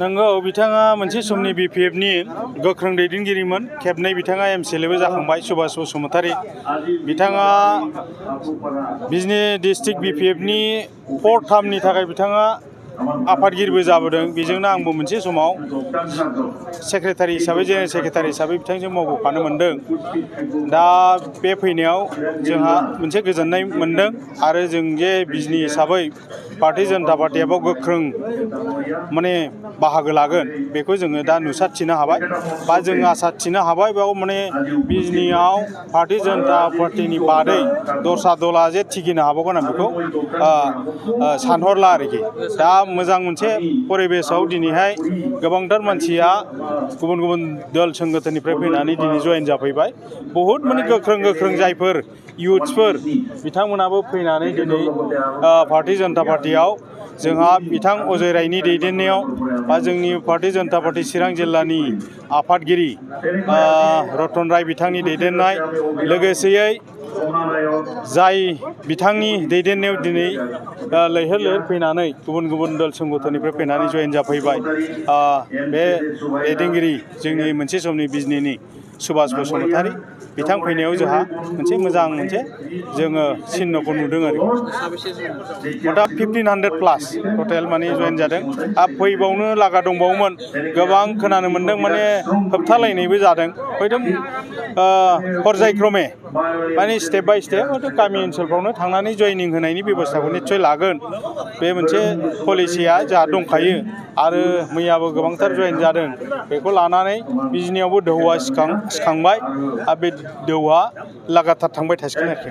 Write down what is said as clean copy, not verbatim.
नंगौ बिथाङा मोनसे समनि बिपिएफनि गोख्रों दैदेनगिरिमोन। खेबनै बिथाङा एमसिएलएबो जाखांबाय सुभाष बसुमतारी। बिथाङा बिजनी डिस्ट्रिक्ट बिपिएफनि 4 टार्मनि थाखाय बिथाङा आफादगिरिबो जाबोदों। बेजोंनो आंबो मोनसे समाव सेक्रेटारि हिसाबै जेनेरेल सेक्रेटारि हिसाबै बिथांजों मावबोफानो मोनदों। दा बे फैनायाव जोंहा मोनसे गोजोननाय मोनदों आरो जों जे बिजनी हिसाबै भारतीय जनता पार्टीआ बाव गोख्रों माने बाहागो लागोन बेखौ जोङो दा नुसारथिनो हाबाय बा जों आसा थिनो हाबाय। बेयाव माने बिजनीआव भारतीय जनता पार्टीनि बादै दस्रा दला जे थिखिनो हाबावगोन आं बेखौ सानहरला आरोखि। दा मोजां मोनसे परिबेसाव दिनैहाय गोबांथार मानसिया गुबुन गुबुन दल संगठननिफ्राय फैनानै दिनै जयेन जाफैबाय। बहुद माने गोख्रों जायफोर इयुथ्सफोर बिथांमोनाबो फैनानै दिनै भारतीय जनता पार्टीआव जोंहा बिथां अजय रायनि दैदेननायाव बा जोंनि भारतीय जनता पार्टी चिरां जिल्लानि आफादगिरि रतन राय बिथांनि दैदेननाय लोगोसेयै जाय बिथांनि दैदेननायाव दिनै लैहोर लैहोर फैनानै गुबुन गुबुन दल संगठननिफ्राय फैनानै जयेन जाफैबाय बे दैदेनगिरि जोंनि मोनसे समनि बिजनीनि सुभाष बसुमतारी बिथां फैनायाव जोंहा मोनसे मोजां मोनसे जोङो चिन्हखौ नुदों आरो मथा 1500 प्लास टटेल माने जयेन जादों। फैबावनो लागा दंबावोमोन गोबां खोनानो मोन्दों माने होबथालायनायबो जादों हयथ' पर्यायक्रमे माने स्टेप बाय स्टेप हयथ' गामि ओनसोलफ्रावनो थांनानै जयनिं होनायनि बेबस्थाखौ निस्सय लागोन। बे मोनसे पलिसिया जोंहा दंखायो आरो मैयाबो गोबांथार जयेन जादों। बेखौ लानानै बिजनीआवबो दोहौआ सिखांबाय आरो बे दोहौआ लागातार थांबाय थासिगोन आरोखि।